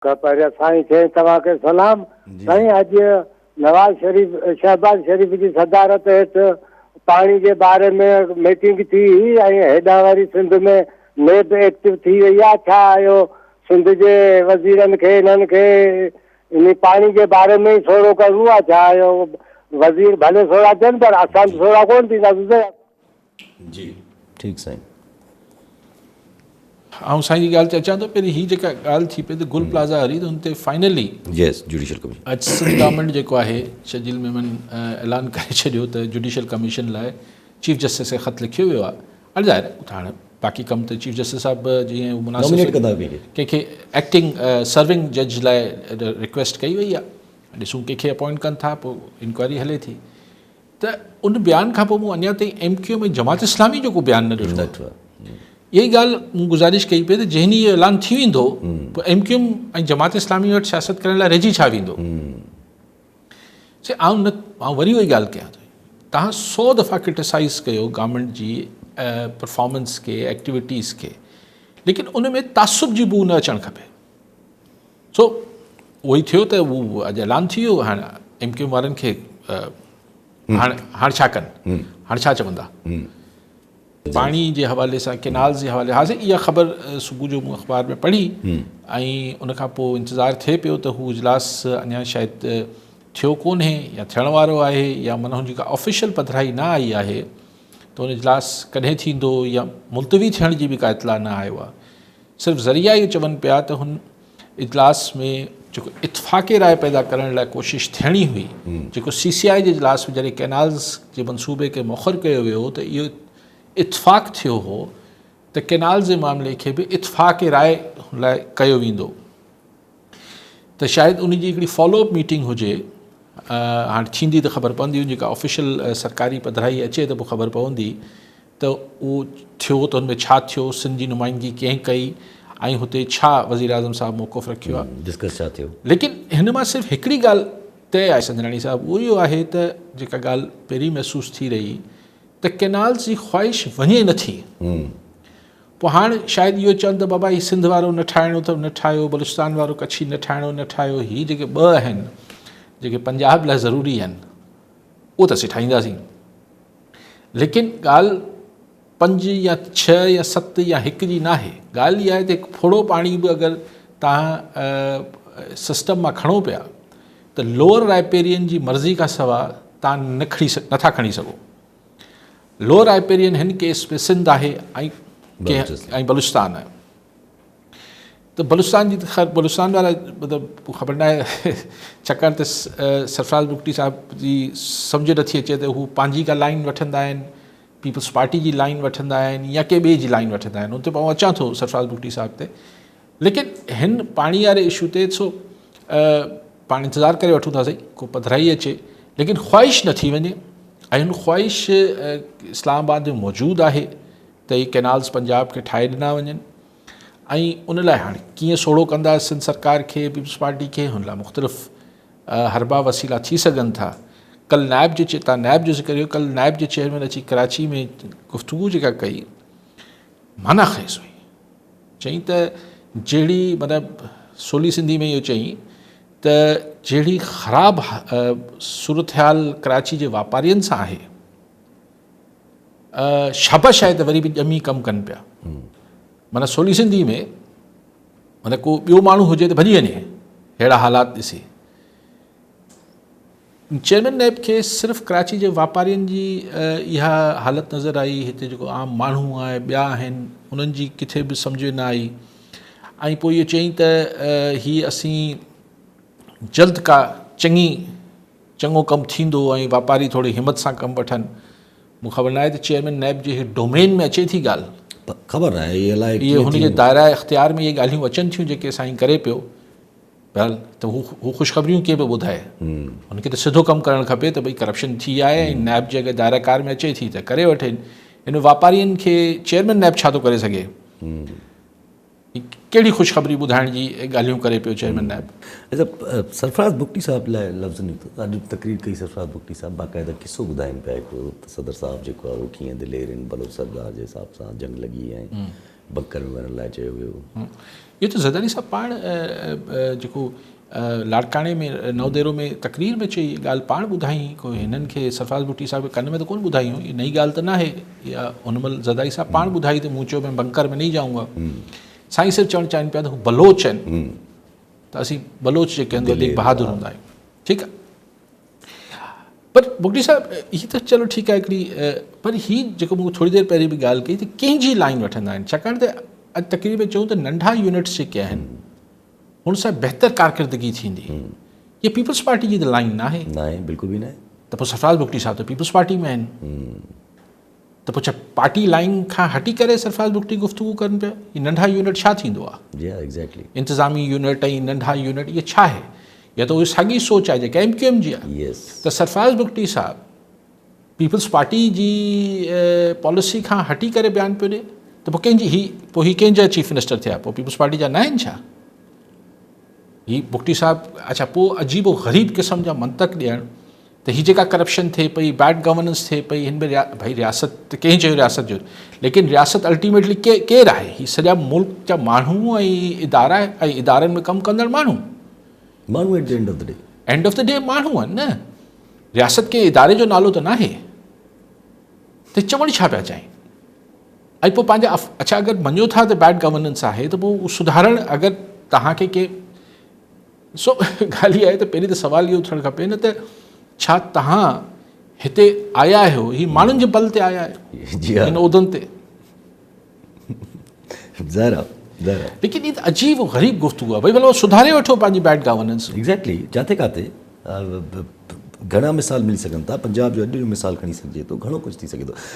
پهريان سائين کي توهان کي سلام. سائين اڄ نواز شريف شهباز شريف جي صدارت هيٺ پاڻي جي باري ۾ ميٽنگ ٿي هئي ۽ هيڏانهن وري سنڌ ۾ نيب ايڪٽو ٿي وئي آهي ڇا اهو سنڌ جي وزيرن کي انهن کي انهي پاڻي جي باري ۾ ئي سوڙهو ڪرڻو آهي ڇا اهو وزير ڀلي سوڙها ٿين پر اسان ته سوڙها ڪونه ٿينداسون سائين. جي ٺيڪ سائين. آئون سائين جي ڳالهه تي اچان ٿو پهرين هي جيڪا ڳالهه ٿي پئي ته گل پلازا واري ته ان تي فائنلي يس جوڊيشل ڪميشن اڄ سنڌ گورنمينٽ جيڪو آهي شرجيل ميمن اعلان ڪري ڇڏيو ته جوڊيشل ڪميشن لاء چيف جسٽس کي خط لکيو ويو آهي هاڻي ظاهر آهي هاڻي باقي ڪم ته چيف جسٽس صاحب جيئن مناسب نامينيٽ ڪندا ڪنهن کي ايڪٽنگ سرونگ جج لاء رڪويسٽ ڪئي وئي آهي ڏسون ڪنهن کي اپوائنٽ ڪن ٿا پوء انڪوائري هلي ٿي ته ان بيان کان پوء مون اڃا تائين M Q M ۽ Jamaat Islami جو ڪو بيان نه ڏٺو آهي. اها ئي ڳالهه مون گذارش ڪئي پئي ته جنهن ڏينهن اهو اعلان ٿي ويندو پوء M Q M ۽ Jamaat Islami وٽ سياست ڪرڻ لاء رهجي ڇا ويندو؟ سي آئون نه آئون وري اها ئي ڳالهه ڪيان ٿو توهان سو دفعا ڪرٽيسائز ڪيو گورنمينٽ جي پرفارمنس کي ايڪٽيوٽيز کي ليڪن ان ۾ تعصب جي بوء نه اچڻ کپي. سو اهو ئي ٿيو ته هو اڄ اعلان ٿي ويو هاڻ ايم ڪيو ايم وارن کي هاڻ هاڻ ڇا ڪن هاڻ ڇا چوندا پاڻي جي حوالي سان ڪينالز جي حوالي ها سائين اها خبر صبح جو مون اخبار ۾ پڙهي ۽ ان کان پوء انتظار ٿئي پيو ته هو اجلاس اڃا شايد ٿيو ڪونهي يا ٿيڻ وارو آهي يا من هن جي ڪا آفيشل پڌرائي نه آئي آهي ته ان اجلاس ڪڏهن ٿيندو يا ملتوي ٿيڻ جي به ڪا اطلاع نه آيو آهي صرف ذريعا اهو چون پيا ته هن اجلاس ۾ جيڪو اتفاق راء پيدا ڪرڻ لاء ڪوشش ٿيڻي هئي جيڪو سي سي آء جي اجلاس ۾ جڏهن ڪينالز جي منصوبي کي موخر ڪيو ويو هو ته اهو اتفاق ٿيو هو ته ڪينالز جي معاملي کي به اتفاق راء لاء ڪيو ويندو ته شايد ان جي هڪڙي فالو اپ ميٽنگ هجي هاڻي ٿيندي ته خبر پوندي ان جي ڪا آفيشل سرڪاري پڌرائي اچي ته پوء خبر پوندي ته اهو ٿيو ته ان ۾ ڇا ٿيو، سنڌ جي نمائندگي ڪنهن ڪئي ۽ هتي ڇا وزيراعظم صاحب موقف رکيو آهي. ڊسڪس ڇا ٿيو. ليڪن هن مان صرف هڪڙي ڳالهه طئي آهي سنجراڻي صاحب اهو اهو آهي ته جيڪا ڳالهه پهرين محسوس ٿي رهي ته ڪينالز جي خواهش وڃي نه ٿي. پوء هاڻ شايد اهو چون ته بابا هي سنڌ وارو نه ٺاهڻو اٿو نه ٺاهيو، بلوچستان وارو ڪڇي نه ٺاهڻو نه ٺاهيو، هي جيڪي ٻه آهن جيڪي پنجاب لاء ضروري آهن اهو ته اسين ٺاهينداسين. ليڪن ڳالهه پنج يا ڇهه يا ست يا هڪ جي ناهي، ڳالهه اها آهي ته هڪ ڦڙو پاڻي به اگر توهان سسٽم مان کڻو پيا ته لوئر رائپيرين جي مرضي کان سواء توهان نه کڻي نٿا کڻي سگهو. لوئر رائپيرين هن ڪيس ۾ سنڌ آهي ۽ ۽ بلوچستان آهي. ته بلوچستان جي ته خير بلوچستان وارا مطلب خبر نه آهي ڇاڪاڻ ته سرفراز بگٽي صاحب جي سمجهه نٿي اچي ته هو پنهنجي ڪا لائن وٺندا آهن پيپلز پارٽي جي لائن وٺندا آهن يا ڪنهن ٻئي جي لائن وٺندا آهن ان تي آئون اچان ٿو سرفراز بگٽي صاحب تي ليڪن هن پاڻي واري اشو تي سو پاڻ انتظار ڪري وٺون ٿا سائين ڪو پڌرائي اچي ليڪن خواهش نه ٿي وڃي ۽ هن خواهش اسلام آباد ۾ موجود آهي ته هي ڪينالز پنجاب کي ٺاهي ڏنا وڃن ۽ ان لاء هاڻي ڪيئن سوڙهو ڪندا سنڌ سرڪار کي پيپلز پارٽي کي هن لاء مختلف حربا وسيلا ٿي سگهن ٿا ڪل نائب جي تان نائب جو ذڪر ڪيو ڪل نائب جي چيئرمين اچي ڪراچي ۾ گفتگو جيڪا ڪئي معنيٰ خيز هئي چئي ته جهڙي مطلب سولي سنڌي ۾ اهو چئي ته جهڙي خراب صورتحال ڪراچي جي واپارين سان آهي شابش آهي ته وري به ڄمي ڪم ڪن پيا معنيٰ سولي سنڌي ۾ معنيٰ ڪو ٻيو ماڻهو هجي ته ڀڄي وڃي ههڙا حالات ڏسي چيئرمين نيب کي صرف ڪراچي جي واپارين جي اها حالت نظر آئي هتي جيڪو عام ماڻهو آهي ٻيا آهن انهن جي ڪٿي به سمجهه نه آئي ۽ پوء اهو چيائين ته هي اسين جلد ڪا چڱي چڱو ڪم ٿيندو ۽ واپاري ٿوري همت سان ڪم وٺن. مون خبر ناهي ته چيئرمين نيب جي هي ڊومين ۾ اچي ٿي ڳالهه. خبر ناهي اهي الائي ڪيئن ٿي. هن جي دائره اختيار ۾ اهي ڳالهيون اچن ٿيون جيڪي سائين ڪري پيو. بهرحال ته هو هو خوشخبريون ڪيئن پيو ٻڌائي. هن کي ته سڌو ڪم ڪرڻ کپي ته ڀئي ڪرپشن ٿي آهي ۽ نيب جي اگر دائره ڪار ۾ اچي ٿي ته ڪري وٺي. هن واپارين کي چيئرمين نيب ڇا ٿو ڪري سگهي. ڪهڙي خوشخبري ٻڌائڻ جي ڳالهيون ڪري پيو چيئرمين نيب. اچا سرفراز بگٽي صاحب لاء لفظ نڪتو ته اڄ تقرير ڪئي سرفراز بگٽي صاحب باقاعده قصو ٻڌائين پيا هڪڙو ته صدر صاحب جيڪو آهي اهو ڪيئن دلير هن بلوچ سردار جي حساب سان جنگ لڳي ۽ بنڪر ۾ وڃڻ لاء چيو ويو. اهو ته زرداري صاحب پاڻ جيڪو لاڙڪاڻي ۾ نئوديرو ۾ تقرير ۾ چئي ڳالهه پاڻ ٻڌائين ڪو هنن کي سرفراز ڀٽي صاحب کي ڪن ۾ ته ڪونه ٻڌائي هئي نئين ڳالهه ته ناهي اها ان مهل زرداري صاحب پاڻ ٻڌائي ته مون چيو مين بنڪر ۾ نهين جائون گا سائين صرف چوڻ چاهين پيا ته هو بلوچ آهن ته اسين بلوچ جيڪي آهن وڌيڪ بهادر هوندا آهيون ٺيڪ آهي پر بگٽي صاحب هي ته چلو ٺيڪ آهي هڪڙي پر هي جيڪو مون ٿوري دير پهرين به ڳالهه ڪئي ته ڪنهن جي لائن وٺندا آهن ڇاڪاڻ ته اڄ تقرير ۾ چئون ته ننڍا يونٽس جيڪي آهن هن سان بهتر ڪارڪردگي ٿيندي هي پيپلز پارٽي جي ته لائن ناهي ناهي بلڪل به ناهي ته پوء سرفراز بگٽي صاحب ته پيپلز پارٽي ۾ آهن ته پوء ڇا پارٽي لائين کان هٽي ڪري سرفراز بگٽي گفتگو ڪن پيا؟ هي ننڍا يونٽ ڇا ٿيندو آ؟ جي ها ايگزيڪٽلي. انتظامي يونٽ ۽ ننڍا يونٽ اهي ڇا آهي؟ يا ته اهي ساڳي سوچ آهي جيڪا ايم ڪيو ايم جي آهي. يس. ته سرفراز بگٽي صاحب پيپلز پارٽي جي پاليسي کان هٽي ڪري بيان پيو ڏي ته پوء ڪنهن جي هي پوء هي ڪنهن جا چيف منسٽر ٿيا؟ پوء پيپلز پارٽي جا نه آهن ڇا؟ هي بگٽي صاحب اڇا پوء عجيب و غريب قسم جا منطق ڏيڻ ته هي جيڪا ڪرپشن ٿئي پئي بيڊ گورننس ٿئي پئي هن ۾ ڀئي رياست ته ڪنهن چيو رياست جو ليڪن رياست الٽيميٽلي ڪير آهي هي سڄا ملڪ جا ماڻهو ۽ ادارا ۽ ادارن ۾ ڪم ڪندڙ ماڻهو ماڻهو at the end of the day end of the day ماڻهو آهن نه رياست ڪنهن اداري جو نالو ته ناهي ته چوڻ ڇا پيا چاهين ۽ پوء پنهنجا اڇا اگر مڃو ٿا ته بيڊ گورننس آهي ته پوء سڌارڻ اگر توهان کي ڪي سو ڳالهه اها آهي ته پهرين ته سوال اهو اٿڻ کپي نه ته ڇا توهان هتي آيا آهيو هي ماڻهن جي بل تي آيا آهيو جي ها هن عهدن تي ظاهر آهي ظاهر آهي ليڪن هي ته عجيب و غريب گفتگو آهي ڀئي ڀلا سڌاري وٺو پنهنجي بيڊ گورننس ايگزيڪٽلي جاٿي ڪاٿي گهڻا مثال ملي سگهن ٿا پنجاب جو اڄ جو مثال کڻي سگهجي ٿو گهڻو ڪجهه ٿي سگهي ٿو.